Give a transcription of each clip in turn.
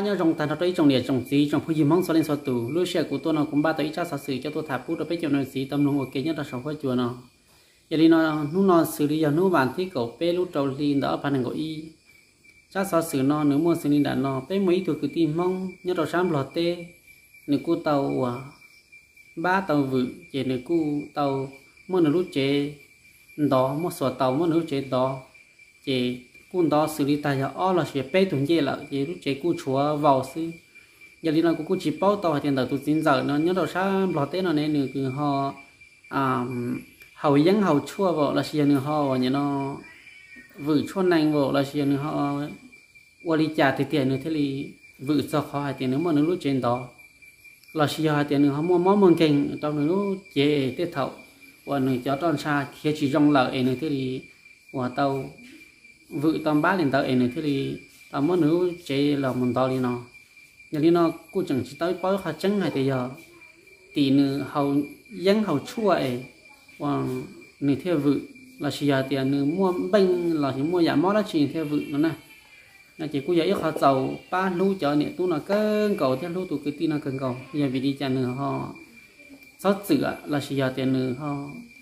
Nyob zoo tag nrho rau ib tsoom niam tsoom txiv tsoom phooj ywg Hmoob txhua leej txhua tus, lub sij hawm kuv tuaj no kuv npaj tau ib tsab xov xwm coj tuaj tham pub rau peb cov niam txiv tau mloog ua ke nyob rau saum huab cua no. Yog li no, hnub no xws li yog hnub vas thib kaum peb lub rau hli ntawm ob phav nees nkaum ib. Tsab xov xwm no nws muaj xws li nram no: peb muaj ib tug kwv tij Hmoob nyob rau sab Nplog teb, nws kuj tau uas npab tau vwm ces nws kuj tau muab nws lub tsev ntov, muab xuas tau muab nws lub tsev ntov, ces kuj ntov xws li tag yog ob los sis peb tug ncej lawm ces lub tsev kuj tshuav vau xwb. Yog li no kuv kuj tsis paub tau hais tias ntawm tus txiv ntxawm no nyob rau sab Nplog teb no ne nws ho haus yeeb haus tshuaj los sis yog nws ho ua nim no vwm tshuaj nees los sis yog nws ho ua li cas tiag tiag nws thiaj li vwm txog qhov hais tias nws muab nws lub tsev ntov, los sis yog hais tias nws ho muaj mob muaj nkeeg rau nws lub cev tej thaum uas nws cov roj ntsha khiav tsis zoo lawm es nws thiaj li uas tau vwm tau npab li ntawd es nws thiaj li tau muab nws lub tsev los mus ntov li no. Yog li no kuj tseem tsis tau paub qhov tseeb hais tias yog tim nws haus yeeb haus tshuaj es uas nws thiaj vwm los sis yog tias nws muaj npeej los sis muaj yam mob dab tsi thiaj vwm no na. No ces kuj yog ib qho txaus pab hlub cov niam tub no kawg nkaus thiab hlub tus kwv tij no kawg nkaus, yog vim li cas nws ho txhob txwm los sis yog tias nws ho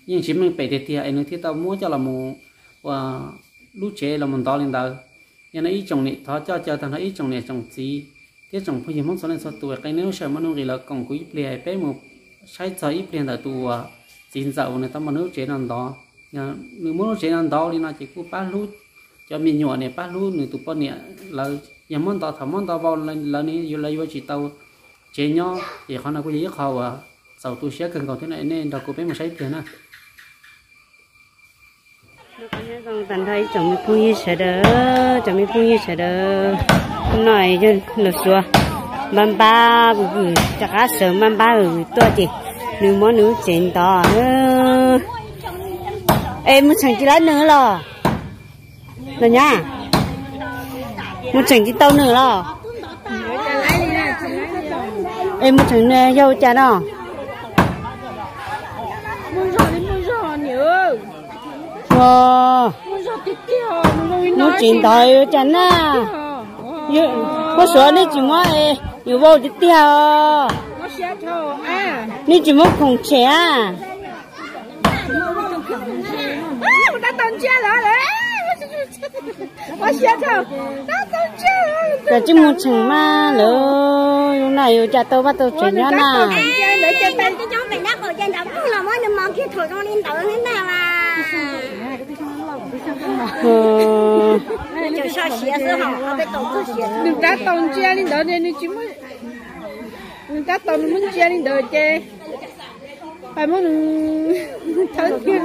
yeej tsis meej pem tiag tiag es nws thiaj tau muab coj los mus ua lub tsev los mus ntov li ntawd. Yog no ib tsoom niam, thov coj caw tag nrho ib tsoom niam tsoom txiv thiab tsoom phooj ywg Hmoob txhua leej txhua tus, qee nej lub sij hawm muaj nuj nqis los koom kuv ib pliag peb mus saib txog ib pliag ntawm tus uas txiv ntxawm uas nws tau muab nws lub tsev no ntov. Nws muab lub tsev no ntov li no ces kuj pab hlub cov me nyuam ne, pab hlub nws tus poj niam lawv, yog muab ntov thaum muab ntov vau lawv ne lawv yuav tsis tau tsev nyob ces qhov no kuj yog ib qho uas txaus tu siab kawg nkaus thiab no. Nej nrog kuv peb mus saib ib pliag na. Nyob zoo tag nrho ib tsoom me phooj ywg sawv daws, tsoom me phooj ywg sawv daws, no yog los suav npab npab vwm vwm rov qab sawv npab npab vwm vwm tuaj ces nws muab nws lub tsev ntov. Es mus tseem tsis laib nws los? Los nyab, mus tseem tsis tau nws los? Es mus tseem nws yog ua cas no? Ua, mus tseem ntov ua cas na? Puab suav nej tsis muab, yuav vau tiag tiag os. Nej tsis muab khoom tshem a? Koj tsis mus tseem mas lawv zoo na, yuav cas tau pab tau tseem nyob na. Nws tab tau ntsia li ntawd, nws tab tau nws muab ntsia li ntawd ces pais muab nws thawb kiag.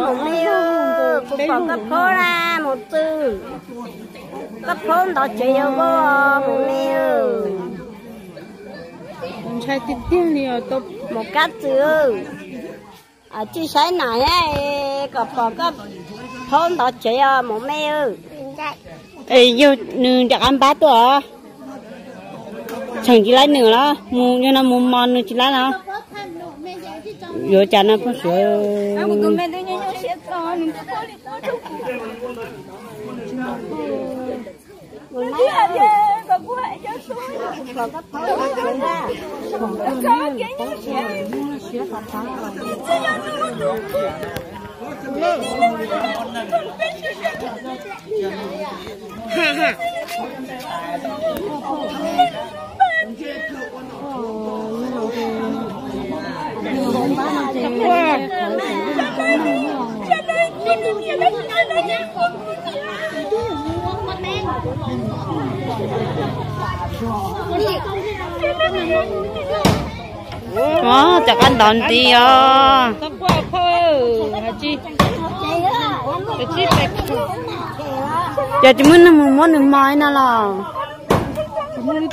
Maum me, kuv pom koj phob na maum txwj, koj phob ntov tsev yog vau maum me. Ntshai tiag tiag li os maum kab txwj. Tsis saib nam kom pom koj phob ntov tsev os maum me. Es yog nws rov qab npab tuaj os, tseem tsis laib nws los mus, yog no mus mos nws tsis laib los yuav cas no phooj ywg. Cov qab ntov nti os. Ces tsis muaj neeg mus muab nws mos no los? Yog nej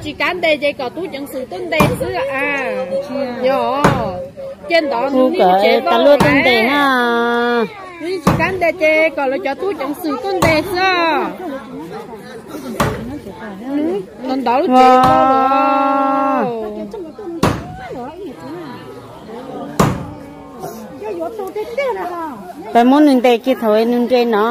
tsis kav ntes ces kom tub ceev xwm tuaj ntes xwb. Yog, cia ntov nws, tas luaj tuaj ntes na. Nej tsis kav ntes ces kom lawv cov tub ceev xwm tuaj ntes xwb. Los ntov lub tsev. Peb muab nws ntes kiag thaum nws nres no.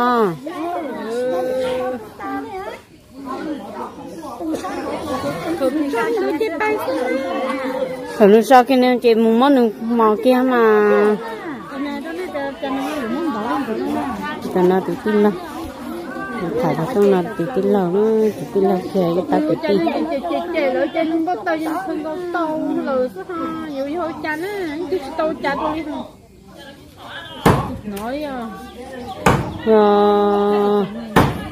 Thaum nws so kiag no ces mus muab nws mos kiag mas. Tam no tus tij laug, tham tom no tus tij laug, tus tij laug kiag ib pab kwv tij.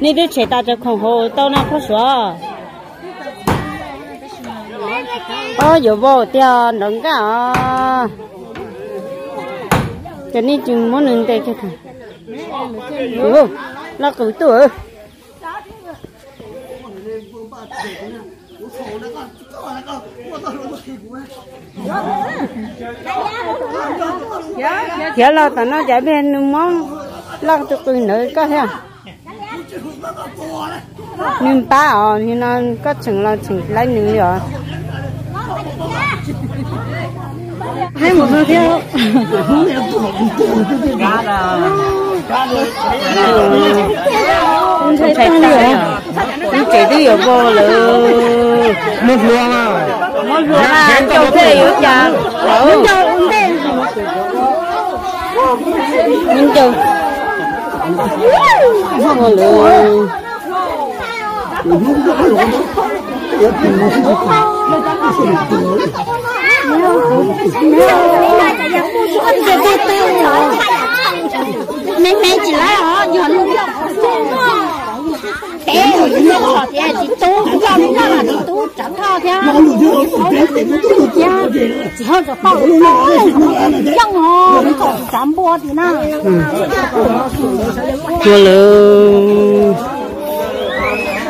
Nej twb tshem tas cov khoom hauv tau na Phoj Suav? Ob, yuav vau tiag nrov nkaj os. Ces nej tsis muab nws ntes kiag. Loj qws tuaj. Khiav los tom no cas peb nws muab loj tus qws ntawd koj thiab. Nws npab os, nim no koj tseem los tseem laib nws li os. Ntshai thiab. Ntshai tag li os. Lub tsev twb yuav vau lawm. Muab hlua, muab hlua, ncaus thiaj yuav cas. Ncaus. Vau lawm. Me me tsis laib os, yog lub peb tsis tub, yog lub no mas tsis tub tsawv thoj thiab. Tsis hauj rau toj, yeej os, tsav npua tim na. Ua lawm.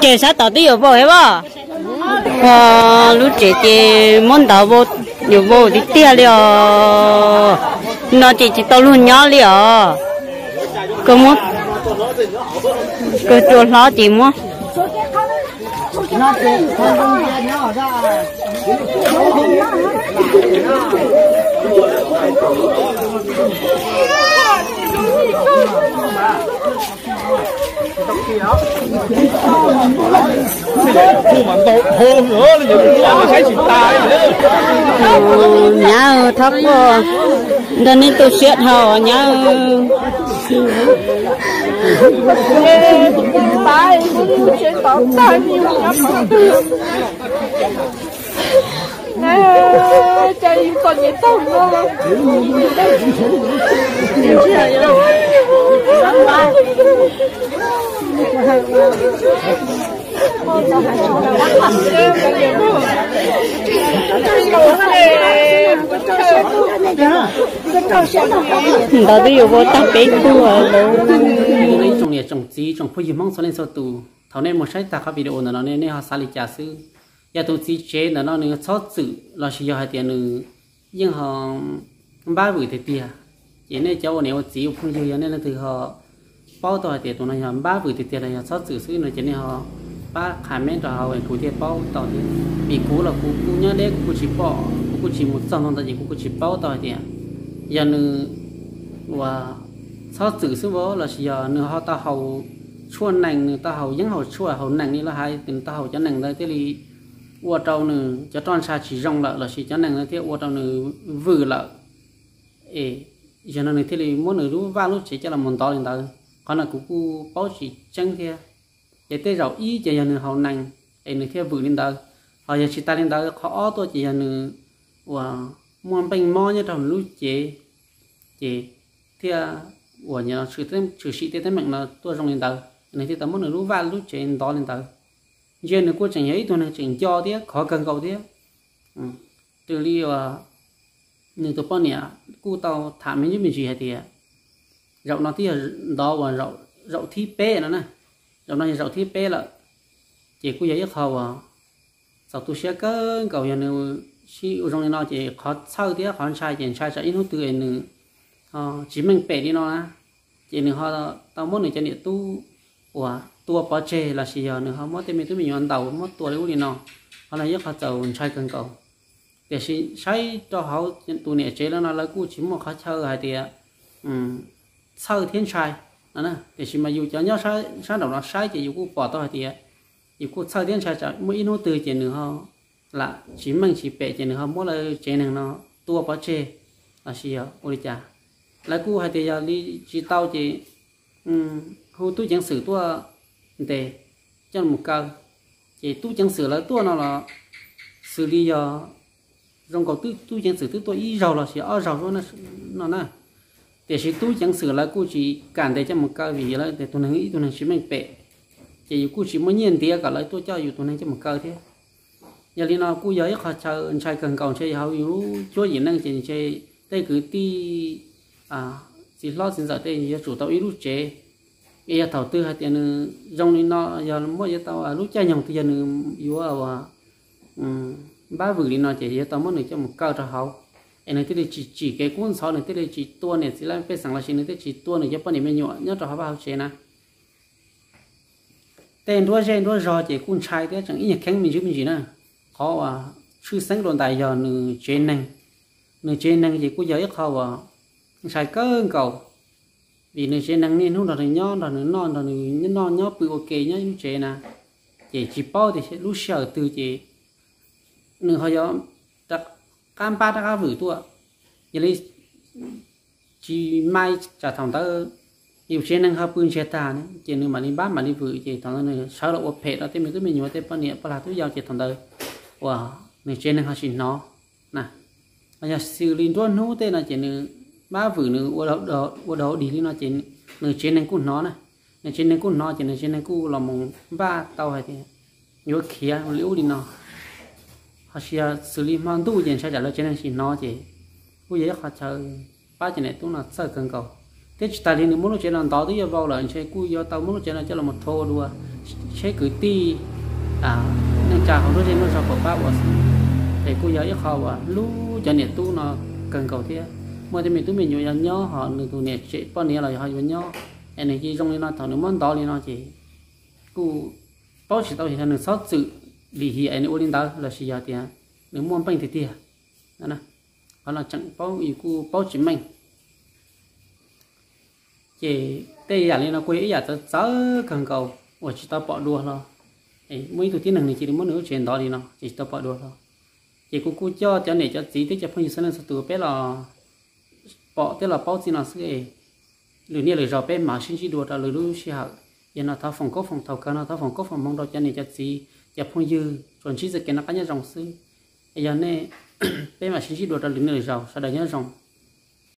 Ces sab tom twb yuav vau thiab as. Ho lub tsev ces muab ntov vau, yuav vau tiag tiag li os. No ces tsis tau luag nyob li os. Kawg muab, kawg rua hlob ces muab. Nyav, thov koj nrog neb tu siab dhau nyav. Ntawd twb yuav ua tag peb tug lawm. Tsoom niam tsoom txiv tsoom phooj ywg Hmoob txhua leej txhua tus, thaum nej mus saib tag qhov video ntawm no nej ho xav li cas xwb? Yog tus txiv tsev ntawm no nws txhob txwm lossis yog hais tias nws yeej ho npab vwm tiag tiag, ces nej cov ua niam ua txiv ua phooj ywg yog nej leej twg ho paub tau hais tias tus no yog npab vwm tiag tiag los yog txhob txwm xwb no ces nej ho pab comment rau hauv kuv thiaj paub tau thiab. Vim kuv los kuv kuj nyob deb kuv kuj tsis pom, kuv kuj tsis mus txog ntawd ces kuv kuj tsis paub tau hais tias yog nws uas txhob txwm xwb vov lossis yog nws ho tau haus tshuaj nees, nws tau haus yeeb haus tshuaj haus nees li lawv hais, nws tau haus cov nees ntawd thiaj li ua rau nws cov roj ntsha tsis zoo lawm lossis cov nees ntawd thiaj ua rau nws vwm lawm. Es yog no nws thiaj li muab nws lub vaj lub tsev coj los mus ntov li ntawd. Qhov no kuv kuj paub tsis tseeb thiab. Ces tej zaum ib ces yog nws haus nees es nws thiaj vwm li ntawd. Ho yog tsis tas li ntawd qhov ob tuaj ces yog nws uas muaj npeej mob nyob rau nws lub cev, ces thiaj uas tshwm sim tej teeb meem no tuaj zoo li ntawd, nws thiaj tau muab nws lub vaj lub tsev ntov li ntawd. Ntsia nws kuj tseem yog ib tug neeg tseem nco thiab khov kawg nkaus thiab. Raws li uas nws tus poj niam kuj tau tham me ntsis me ntsis hais tias zaum no twb yog ntov uas zaum thib peb no na, zaum no yog zaum thib peb lawm. Ces kuj yog ib qho uas txaus tu siab kawg nkaus yog nws sib ua zoo li no ces qhov txhawj thiab qhov ntshai ces ntshai tsam ib hnub twg nws tsis meej pem li no na, ces nws ho tau muab nws cov niam tub uas tua pov tseg lossis yog nws ho muab tej me tub me nyuam ntaus muab tua li ub li no, qhov no yog ib qho txaus ntshai kawg nkaus. Tiam sis saib rau hauv tus niam tsev lawv no lawv kuj tsis muaj qhov chaw hais tias txhawj thiab ntshai no. Tiam sis mas yus cov nyob sab nraum no saib ces yus kuj pom tau hais tias yus kuj txhawj thiab ntshai tsam muaj ib hnub twg ces nws ho lam tsis meej tsis pem ces nws ho muab lawv tsev neeg no tua pov tseg los sis yog ua li cas. Lawv kuj hais tias yog li tsis tau ces hu tub ceev xwm tuaj ntes coj mus kaw. Ces tub ceev xwm lawv tuaj no los xws li yog zoo nkaus tub ceev xwm twb tuaj ib zaug los sis ob zaug no na. Tiam sis tub ceev xwm lawv kuj tsis kam ntes coj mus kaw vim lawv tias tus neeg ib tug neeg tsis meej pem, ces yus kuj tsis muaj nyiaj ntiav kom lawv tuaj coj yus tus neeg coj mus kaw thiab. Yog li no kuj yog ib qho chaw ntshai kawg nkaus, ntshe yog hauv yus lub cuab yim neej ces ntshe tej kwv tij txiv hlob txiv ntxawm tej yuav tsum tau ib lub tsev. Es yog thaum twg hais tias nws zoo li no, yog muaj yuav tau lub caij nyoog twg yog nws yuav ua npab vwm li no ces yuav tau muab nws coj mus kaw rau hauv, es nws thiaj li tsis tsim kev kub ntxhov, nws thiaj li tsis tua niam txiv laj mej pej xeem los sis nws thiaj tsis tua nws cov poj niam me nyuam nyob rau hauv vaj hauv tsev na. Tej nruab zej nruab zog ces kuj ntshai thiab tseem ib nyuag kheev me ntsis me ntsis na. Qhov uas tshwj xeeb dua ntais yog nws tsev neeg. Nws tsev neeg ces kuj yog ib qho uas ntshai kawg nkaus, vim nws tsev neeg niaj hnub nrog nws nyob, nrog nws noj, nrog nws noj nyob pw ua ke nyob ib lub tsev na, ces tsis paub tias lub sij hawm twg ces nws ho yuav rov qab npab rov qab vwm tuaj. Yog li tsis mai tsam thaum ntawd yus tsev neeg ho pw ntsiag tag ne ces nws mam li npab mam li vwm ces thaum ntawd nws sawv los ua phem rau tej me tub me nyuam tej poj niam poj lag tub yau ces thaum ntawd uas nws tsev neeg ho tsis hnov na. Yog xws li nruab hnub tej no ces nws npab vwm nws ua dog dig li no ces nws tsev neeg kuj hnov na. Nws tsev neeg kuj hnov ces nws tsev neeg kuj los mus npaj tau hais tias yuav khiav li ub li no. Ho sis yog xws li hmo ntuj ces ntshai tsam lawv tsev neeg tsis hnov ces kuj yog ib qho chaw pab cov niam tub no txhawj kawg nkaus. Thiab tsis tas li nws muab lub tsev no ntov twb yuav vau lawm, ntshe kuj yuav tau muab lub tsev no coj los mus rho dua tsheb kwv tij neej tsa hauv nruab zej nruab zog puas pab ua xwb. Ces kuj yog ib qho uas hlub cov niam tub no kawg nkaus thiab. Muaj tej me tub me nyuam yog nyob ho nws tus niam tsev poj niam los yog ho yuav nyob, es nws cia zoo li no thaum nws muab ntov li no ces kuj paub tsis tau yog nws txhob txwm lim hiam es nws ua li ntawd los sis yog tias nws muaj npeej tiag tiag. Qhov no tseem paub, yus kuj paub tsis meej. Ces tej yam li no kuj yog ib yam txawv txawv kawg nkaus uas tsis tau pom dua hlo. Muaj ib tug tib neeg nws cia li muab nws lub tsev ntov li no ces tsis tau pom dua hlo. Ces kuv kuj coj cov niam cov txiv thiab cov phooj ywg txhua leej txhua tus peb los pom thiab los paub txij no xwb. Lwm niaj lwm zaus peb mam sib ntsib dua rau lwm lub sij hawm. Yog no thov foom koob foom thaum kawg no thov foom koob foom hmoov rau cov niam cov txiv cov phooj ywg tsuas ntsib txoj kev noj qab nyob zoo xwb. Yog nej, peb mam sib ntsib dua rau lwm niaj lwm zaus, sawv daws nyob zoo.